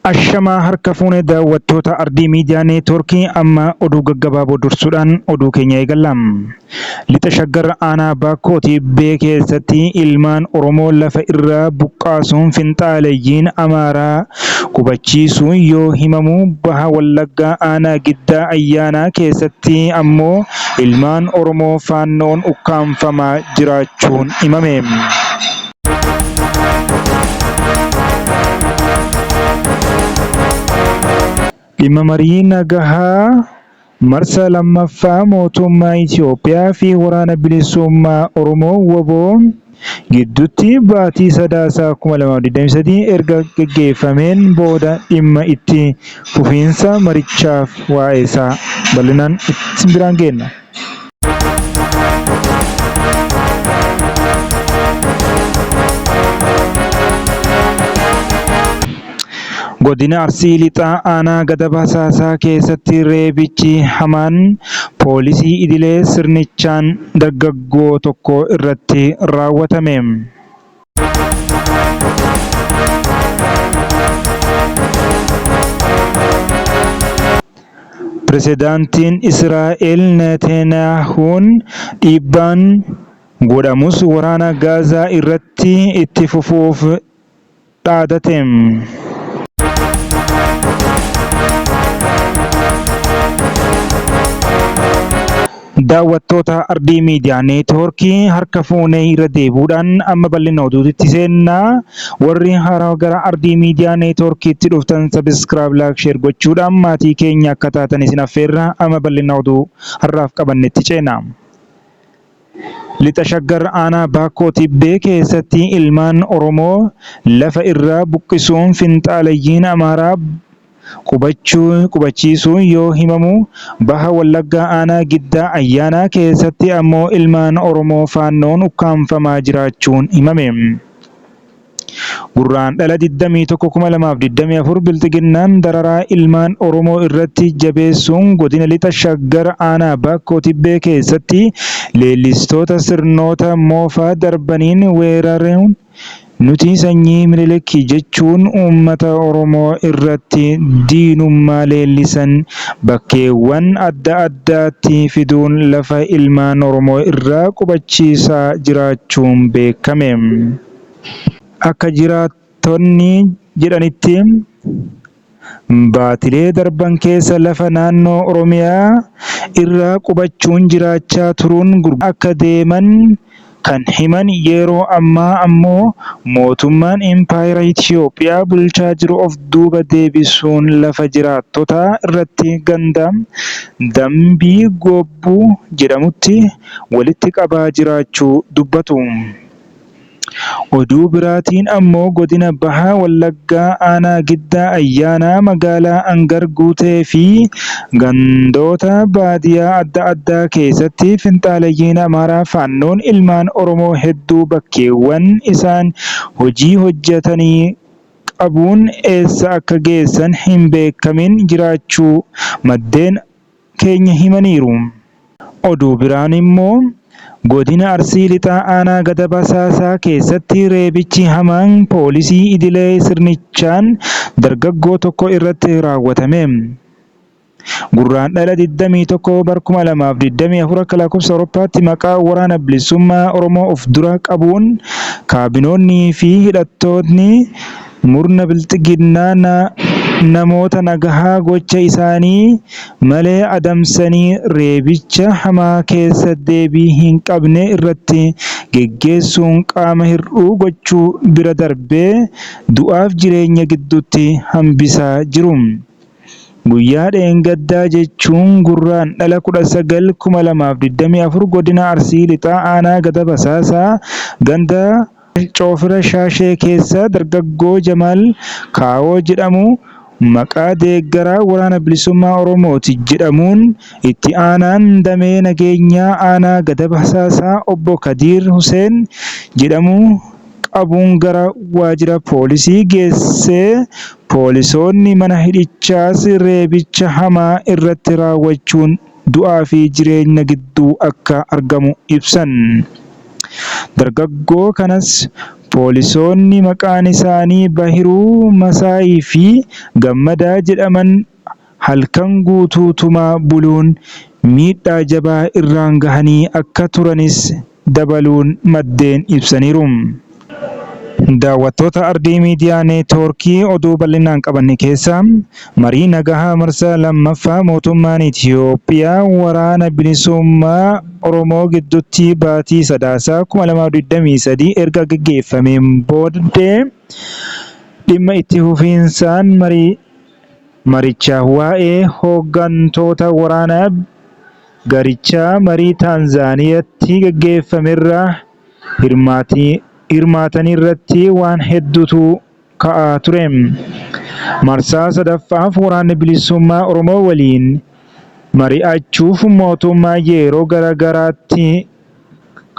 Ashamaa harka fuune daawwattoota Ardii Miidiyaa Neetwoorkii amma oduu gaggabaaboo dursuudhaan oduu keenya eegalla. Lixa Shaggar aanaa Baakkoo Tibbee keessatti ilmaan Oromoo lafa irraa buqqaasuun finxaaleyyiin Amaaraa qubachiisuun yoo himamu, Baha Wallaggaa aanaa Giddaa Ayyaanaa keessatti ammoo ilmaan Oromoo Faannoon ukkaamfamaa jiraachuun himame. Dhimma marii nagahaa marsaa lammaffaa mootummaa Itoophiyaa fi Waraana Bilisummaa Oromoo WBO gidduutti baatii Sadaasaa 2023 erga geggeeffameen booda dhimma itti fufiinsa marichaaf waa'eesaa bal'inaan isin biraan geenna. Godina Arsii Lixaa Aanaa Gadab Hasaasaa keessatti reebichi hamaan poolisii idilee sirnichaan dargaggoo tokko irratti raawwatame. Pirezidaantiin Israa'el Netaniyaahuun dhiibbaan godhamus waraana Gaazaa irratti itti fufuuf dhaadate. Daawwattoota Ardii Miidiyaa Neetwoorkii harka fuunee irra deebi'uudhaan amma bal'ina oduutitti seenna. Warri haaraa gara Ardii Miidiyaa Neetwoorkiitti dhuftan sabiskiraayib, laayik, sheer gochuudhaan maatii keenya akka taatan isin affeerra. Amma bal'ina oduu har'aaf qabannetti ceena. Lixa Shaggar aanaa Baakkoo Tibbee keessatti ilmaan Oromoo lafa irraa buqqisuun finxaaleyyiin Amaaraa qubachiisuun yoo himamu, Baha Wallaggaa aanaa Giddaa Ayyaanaa keessatti ammoo ilmaan Oromoo Faannoon ukkaamfamaa jiraachuun himame. Gurraandhala 21,2024 Bilxiginnaan dararaa ilmaan Oromoo irratti jabeessuun godina Lixa Shaggar aanaa Baakkoo Tibbee keessatti leellistoota sirnoota moofaa darbaniin weeraruun nuti sanyii Minilik jechuun uummata Oromoo irratti diinummaa leellisan bakkeewwan adda addaatti fiduun lafa ilmaan Oromoo irraa qubachiisaa jiraachuun beekame. Akka jiraattonni jedhanitti, baatilee darban keessa lafa naannoo Oromiyaa irra qubachuun jiraachaa turuun gurguraa akka deeman kan himan, yeroo ammaa ammoo mootummaan impaayera Itiyoophiyaa bulchaa jiru of duuba deebisuun lafa jiraattotaa irratti ganda Dambii Gobbuu jedhamutti walitti qabaa jiraachuu dubbatu. Oduu biraatiin ammoo godina Baha Wallaggaa aanaa Giddaa Ayyaanaa magaalaa Angar Guutee fi gandoota baadiyyaa adda addaa keessatti finxaaleyyiin Amaaraa Faannoon ilmaan Oromoo hedduu bakkeewwan isaan hojii hojjetanii qabuun eessa akka geessan hin beekamin jiraachuu maddeen keenya himaniiru. Oduu biraan immoo godina Arsii Lixaa aanaa Gadab Hasaasaa keessatti reebichi hamaan poolisii idilee sirnichaan dargaggoo tokko irratti raawwatame. Gurraandhala 21 bar 2024 akka lakkoofsa Awurooppaatti maqaa waraana bilisummaa Oromoo of dura qabuun kaabinoonnii fi hidhattootni murna bilxiginnaa namoota nagahaa gocha isaanii malee adamsanii reebicha hamaa keessa deebii hin qabne irratti geggeessuun qaama hir'uu gochuu bira darbee du'aaf jireenya gidduutti hambisaa jiru. Guyyaa dheengaddaa jechuun Gurraandhala 19, 2024 godina Arsii Lixaa aanaa Gadab Hasaasaa ganda Coofira Shaashee keessa dargaggoo Jamaal Kaawoo jedhamu maqaa deeggaraa Waraana Bilisummaa Oromooti jedhamuun itti aanaan damee nageenyaa aanaa Gadab Hasaasaa obbo Kadiir Huseen jedhamu qabuun gara waajjira poolisii geessee poolisoonni mana hidhichaas reebicha hamaa irratti raawwachuun du'aa fi jireenya gidduu akka argamu ibsan. Dargaggoo kanas poolisoonni maqaan isaanii Baahiruu Masaayii fi Gammadaa jedhaman halkan guutuu tumaa buluun miidhaa jabaa irraan gahanii akka turanis dabaluun maddeen ibsaniiru. Daawwattoota Ardii Miidiyaa Neetwoorkii oduu bal'inaan qabanne keessaa marii nagahaa marsaa lammaffaa mootummaan Itiyoophiyaa waraana bilisummaa Oromoo gidduutti baatii Sadaasaa 2023 erga gaggeeffameen booddee dhimma itti fufiinsaan marichaa waa'ee hooggantoota waraanaa garichaa marii Taanzaaniyaatti gaggeeffamerraa hirmaatanirratti waan hedduutu ka'aa ture. Marsaa sadaffaaf waraanni bilisummaa Oromoo waliin mari'achuuf mootummaa yeroo garaagaraatti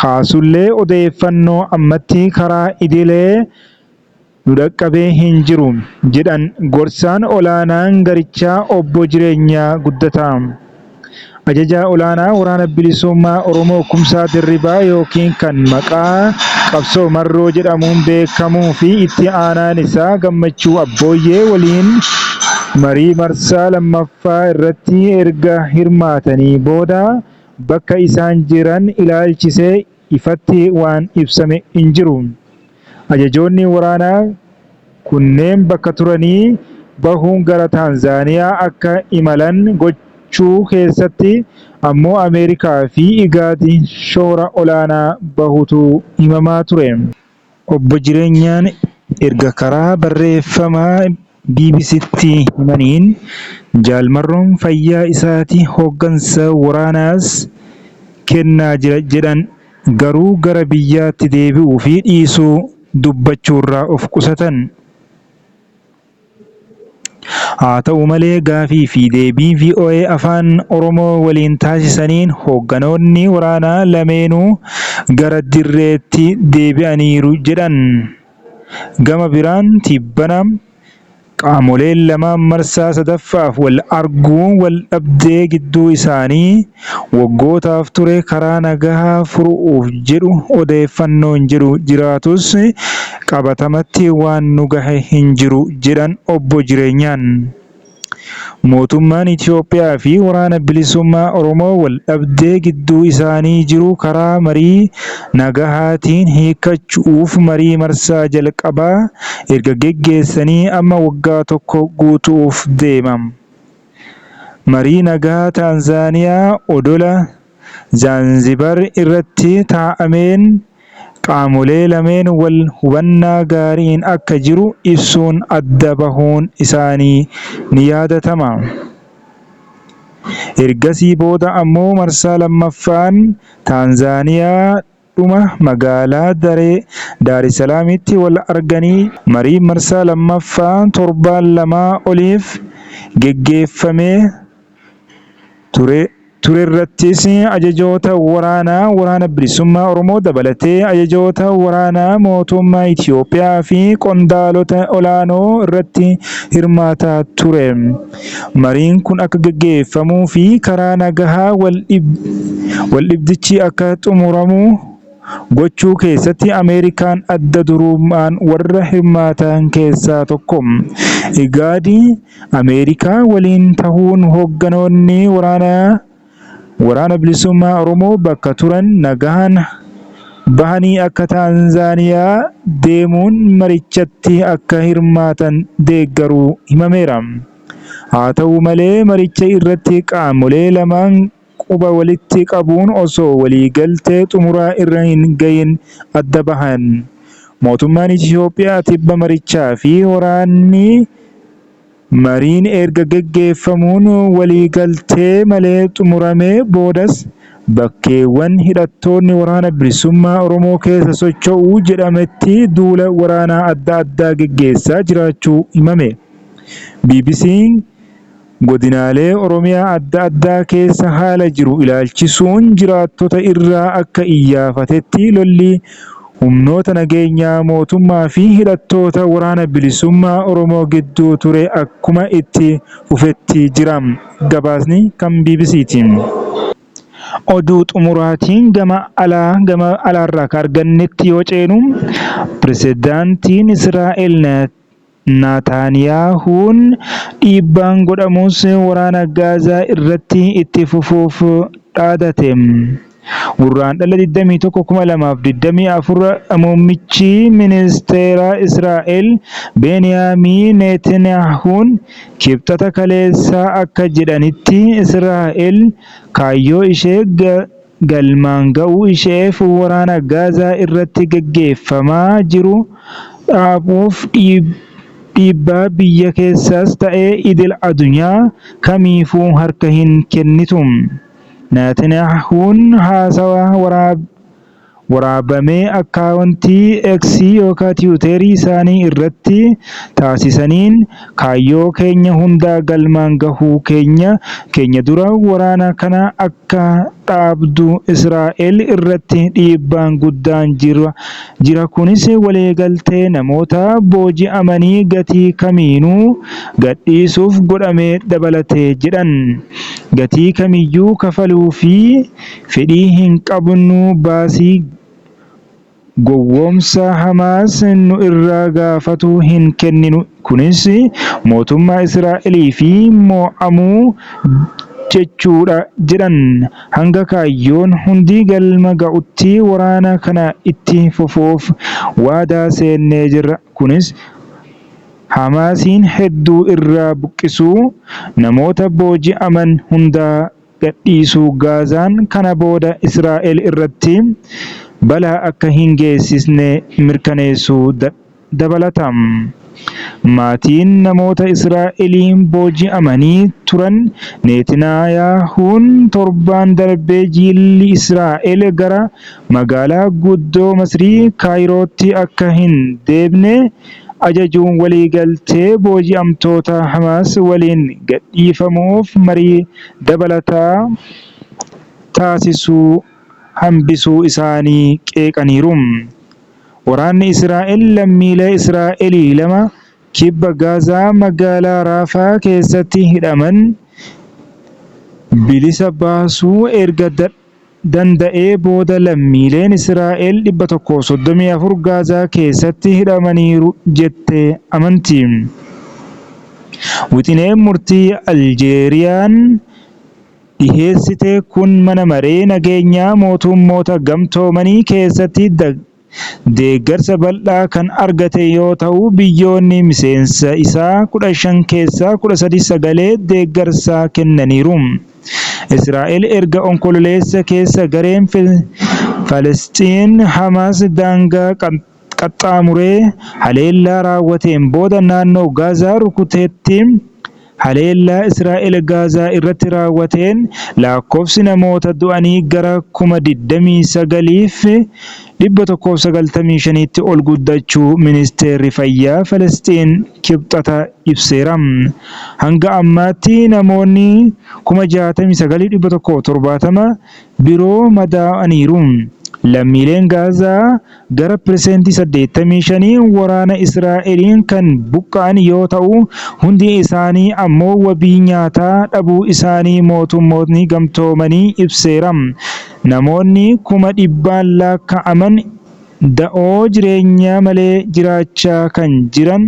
kaasullee odeeffannoo ammatti karaa idilee nu dhaqqabee hin jiru jedhan gorsaan olaanaan garichaa obbo Jireenyaa Guddataa. Ajajaa olaanaa waraana bilisummaa Oromoo Kumsaa Dirribaa yookiin kan maqaa qabsoo Marroo jedhamuun beekamuu fi itti aanaan isaa Gammachuu Abbooyyee waliin marii marsaa lammaffaa irratti erga hirmaatanii booda bakka isaan jiran ilaalchisee ifatti waan ibsame hin jiru. Ajajoonni waraanaa kunneen bakka turanii bahuun gara Taanzaaniyaa akka imalan gochuu keessatti ammoo Ameerikaa fi IGAD shoora olaanaa bahuutu himamaa ture. Obbo Jireenyaan erga karaa barreeffamaa BBC'tti himaniin, Jaal Marroon fayyaa isaati hooggansa waraanaas kennaa jira jedhan garuu gara biyyaatti deebi'uu fi dhiisuu dubbachuurraa of qusatan. Haa ta'u malee gaafii fi deebii VOA Afaan Oromoo waliin taasisaniin hoogganoonni waraanaa lameenuu gara dirreetti deebi'aniiru jedhan. Gama biraan tibbana Qaamoleen lamaan marsaa sadaffaaf wal arguun waldhabdee gidduu isaanii waggootaaf ture karaa nagahaa furuuf jedhu odeeffannoon jedhu jiraatus qabatamatti waan nu gahe hin jiru jedhan Obbo Jireenyaan. Mootummaan Itiyoophiyaa fi Waraana Bilisummaa Oromoo wal dhabdee gidduu isaanii jiru karaa marii nagahaatiin hiikkachuuf marii marsaa jalqabaa erga geggeessanii amma waggaa tokko guutuuf deema. Marii nagahaa Taanzaaniyaa odola Zaanzibar irratti taa'ameen qaamolee lameen wal hubannaa gaariin akka jiru ibsuun adda bahuun isaanii ni yaadatama. Ergasii booda ammoo marsaa lammaffaan Taanzaaniyaa dhuma magaalaa Daaressalaamitti wal arganii mariin marsaa lammaffaa torbaan lamaa oliif geggeeffamee ture turerrattis ajajoota waraanaa Waraana Bilisummaa Oromoo dabalatee ajajoota waraanaa mootummaa Itiyoophiyaa fi qondaalota olaanoo irratti hirmaataa ture. Mariin kun akka geggeeffamuu fi karaa nagahaa waldhibdichi akka xumuramu gochuu keessatti Ameerikaan adda durummaan warra hirmaatan keessaa tokko. IGAD Ameerikaa waliin tahuun hoogganoonni waraanaa Waraana Bilisummaa Oromoo bakka turan nagahaan bahanii akka Taanzaaniyaa deemuun marichatti akka hirmaatan deeggaruu himameera. Haa ta'u malee maricha irratti qaamolee lamaan quba walitti qabuun osoo waliigaltee xumuraa irra hin gahin adda bahan. Mootummaan Itiyoophiyaa tibba marichaa fi waraanni mariin erga geggeeffamuun waliigaltee malee xumuramee boodas bakkeewwan hidhattoonni Waraana Bilisummaa Oromoo keessa socho'u jedhametti duula waraanaa adda addaa geggeessaa jiraachuu himame. BBC'n godinaalee Oromiyaa adda addaa keessa haala jiru ilaalchisuun jiraattota irraa akka iyyaafatetti lolli humnoota nageenyaa mootummaa fi hidhattoota Waraana Bilisummaa Oromoo gidduu ture akkuma itti fufetti jira. Gabaasni kan BBCti. Oduu xumuraatiin gama alaa gama alaarraa ka argannetti yoo ceenu, pirezidaantiin Israa'el Naataaniyaahuun dhiibbaan godhamus waraana Gaazaa irratti itti fufuuf dhaadate. Gurraandhala 21, 2024 muummichi ministeera Israa'el Beniyaamiin Netaniyaahuun Kibxata kaleessaa akka jedhanitti, Israa'el kaayyoo ishee galmaan ga'uu isheef waraana Gaazaa irratti gaggeeffamaa jiru dhaabuuf dhiibbaa biyya keessaas ta'e idil addunyaa kamiifuu harka hin kennitu. Netaniyaahuun haasawaa waraabamee akkaawuntii X yookaan Tiwiiterii isaanii irratti taasisaniin, kaayyoo keenya hundaa galmaan gahuu keenya dura waraana kana akka dhaabdu Israa'el irratti dhiibbaan guddaan jira, kunis waliigaltee namoota booji'amanii gatii kamiinuu gadhiisuuf godhame dabalatee jedhan. Gatii kamiyyuu kafaluu fi fedhii hin qabnu, baasii gowwoomsaa Hamaas nu irraa gaafatu hin kenninu, kunis mootummaa Israa'elii fi mo'amuu jechuudha jedhan. Hanga kaayyoon hundi galma ga'utti waraana kana itti fufuuf waadaa seennee jirra, kunis Hamaasiin hedduu irraa buqqisuu, namoota booji'aman hundaa gadhiisuu, Gaazaan kana booda Israa'el irratti balaa akka hin geessisne mirkaneessuu dabalata. Maatiin namoota Israa'eliin booji'amanii turan Netaniyaahuun torban darbee jilli Israa'el gara magaalaa guddoo Masrii Kaayirootti akka hin deebine ajajuun waliigaltee booji'amtoota Hamaas waliin gadhiifamuuf marii dabalataa taasisuu hambisuu isaanii qeeqaniiru. Waraanni Israa'el lammiilee Israa'elii lama kibba Gaazaa magaalaa Raafaa keessatti hidhaman bilisa baasuu erga danda'ee booda, lammiileen Israa'el 134 Gaazaa keessatti hidhamaniiru jettee amanti. Wixineen murtii Aljeeriyaan dhiheessite kun mana maree nageenyaa mootummoota gamtoomanii keessatti deeggarsa bal'aa kan argate yoo ta'u, biyyoonni miseensa isaa 15 keessaa 13 sagalee deeggarsaa kennaniiru. Israa'el erga Onkololeessa keessa gareen Falasxiin Hamaas daangaa qaxxaamuree haleellaa raawwateen booda naannoo Gaazaa rukuteetti, haleellaa Israa'el Gaazaa irratti raawwateen lakkoofsi namoota du'anii gara 29,195tti ol guddachuu ministeerri fayyaa Falasxiin Kibxata ibseera. Hanga ammaatti namoonni 69,170 biroo madaa'aniiru. Lammiileen Gaazaa gara 85% waraana Israa'eliin kan buqqa'an yoo ta'u, hundi isaanii ammoo wabii nyaataa dhabuu isaanii mootummootni gamtoomanii ibseera. Namoonni kuma dhibbaan lakkaa'aman da'oo jireenyaa malee jiraachaa kan jiran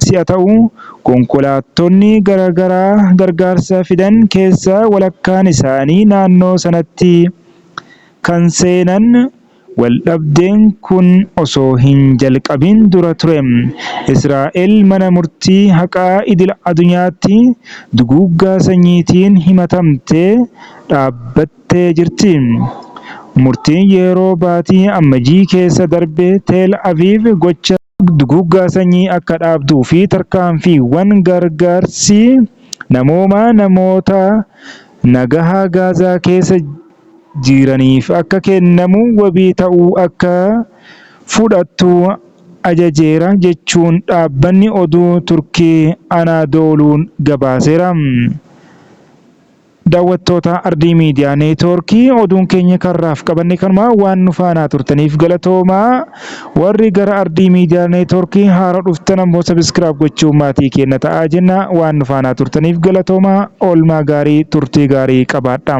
si'a ta'u, konkolaattonni gargaarsa fidan keessaa walakkaan isaanii naannoo sanatti kan seenan waldhabdeen kun osoo hin jalqabin dura ture. Israa'el mana murtii haqaa idil addunyaatti duguuggaa sanyiitiin himatamtee dhaabbattee jirti. Murtiin yeroo baatii Ammajjii keessa darbe Teel Aviv gocha duguuggaa sanyii akka dhaabduu fi tarkaanfiiwwan gargaarsi namoomaa namoota nagahaa Gaazaa keessa jiraniif akka kennamu wabii ta'uu akka fudhattu ajajeera jechuun dhaabbanni oduu Turkii Anaadooluun gabaaseera. Daawwattoota Ardii Miidiyaa Neetwoorkii, oduun keenya karraaf qabanne kanuma. Waan nu faanaa turtaniif galatoomaa. Warri gara Ardii Miidiyaa Neetwoorkii haara dhuftan ammoo subscribe gochuun maatii keenya ta'aa jenna. Waan nu faanaa turtaniif galatoomaa. Oolmaa gaarii, turtii gaarii qabaadha.